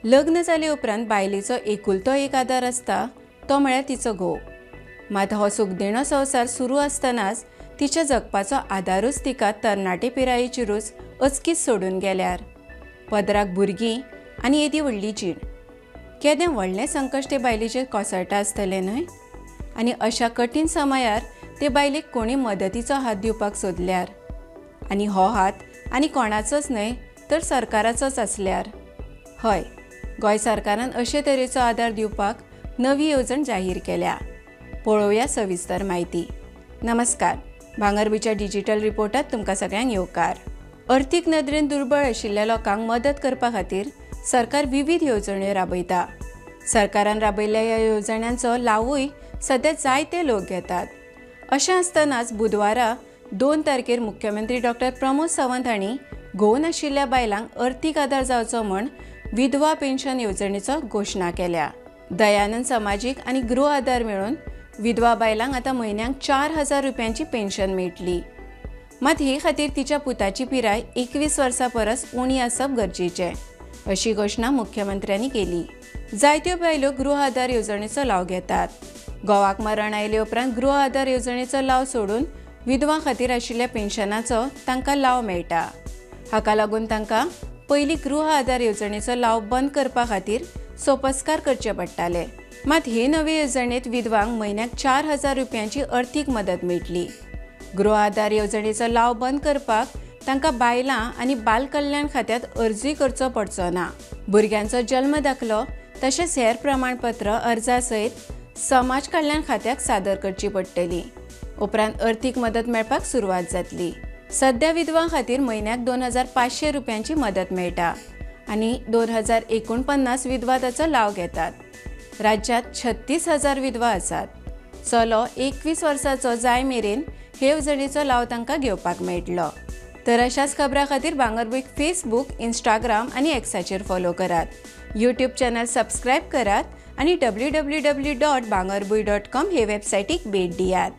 लग्न जाले उपरांत बायलेचो एकुलतो एक आदार आसता तो म्हळ्यार तिचो घोव. मात हो सुखदेणो संवसार सुरू आसतनाच तिच्या जगपाचो आदारूच तिका तरणाटे पिरायेचेरूच अचकीत सोडून गेल्यार पदराक भुरगीं आनी येदी व्हडली जीण, केदें व्हडलें संकश्ट ते बायलेचेर कोसळटा आसतलें न्हय. आनी अशा कठीण समयार ते बायलेक कोणी मदतीचो हात दिवपाक सोदल्यार, आनी हो हात आनी कोणाचोच न्हय तर सरकाराचोच आसल्यार. हय, गोंय सरकारान अशे तरेचो आदार दिवपाक नवी येवजण जाहीर केल्या. पळोवया सविस्तर म्हायती. नमस्कार, भांगरभूंयच्या डिजिटल रिपोर्टात तुमकां सगळ्यांक येवकार. अर्थीक नदरेन दुर्बळ आशिल्ल्या लोकांक मदत करपा खातीर सरकार विविध येवजण्यो राबयता. सरकारान राबयल्ल्या ह्या येवजण्यांचो लावूय सद्या जायते लोक घेतात. अशें आसतनाच बुधवारा 2 तारखेर मुख्यमंत्री डॉक्टर प्रमोद सावंत हांणी घोव नाशिल्ल्या बायलांक अर्थीक आदार जावचो म्हूण विधवा पेन्शन येवजणेचो घोशणा केल्या. दयानंद समाजीक आनी गृह आदार मेळून विधवा बायलांक आतां म्हयन्याक 4000 रुपयांची पेन्शन मेळटली. मात हे खातीर तिच्या पुताची पिराय 21 वर्सां परस उणी आसप गरजेचें, अशी घोशणा मुख्यमंत्र्यांनी केली. जायत्यो बायलो गृह आदार येवजणेचो लाव घेतात. घोवाक मरण आयले उपरांत गृह आदार येवजणेचो लाव सोडून विधवां खातीर आशिल्ल्या पेन्शनाचो तांकां लाव मेळटा. हाका लागून तांकां पयलीं गृह आदार येवजणेचो लाव बंद करपा खातीर सोपस्कार करचे पडटाले. मात हे नवे येवजणेंत विधवांक म्हयन्याक 4000 रुपयांची अर्थीक मदत मेळटली. गृह आदार येवजणेचो लाव बंद करपाक तांकां बायलां आनी बाल कल्याण खात्यांत अर्जूय करचो पडचो ना. भुरग्यांचो जल्म दाखलो तशेंच हेर प्रमाणपत्र अर्जा सयत समाज कल्याण खात्याक सादर करची पडटली. उपरांत अर्थीक मदत मेळपाक सुरवात जातली. सद्या विधवां खातीर म्हयन्याक 2500 रुपयांची मदत मेळटा आनी 2049 विधवा ताचो लाव घेतात. राज्यांत 36,000 विधवा आसात. चलो 21 वर्सांचो जाय मेरेन हे येवजणेचो लाव तांकां घेवपाक मेळटलो. तर अशाच खबरां खातीर भांगरभूंयक फेसबूक, इंस्टाग्राम आनी एक्साचेर फॉलो करात. यूट्यूब चॅनल सबस्क्रायब करात आनी www.bangarbhuy.com हे वेबसायटीक भेट दियात.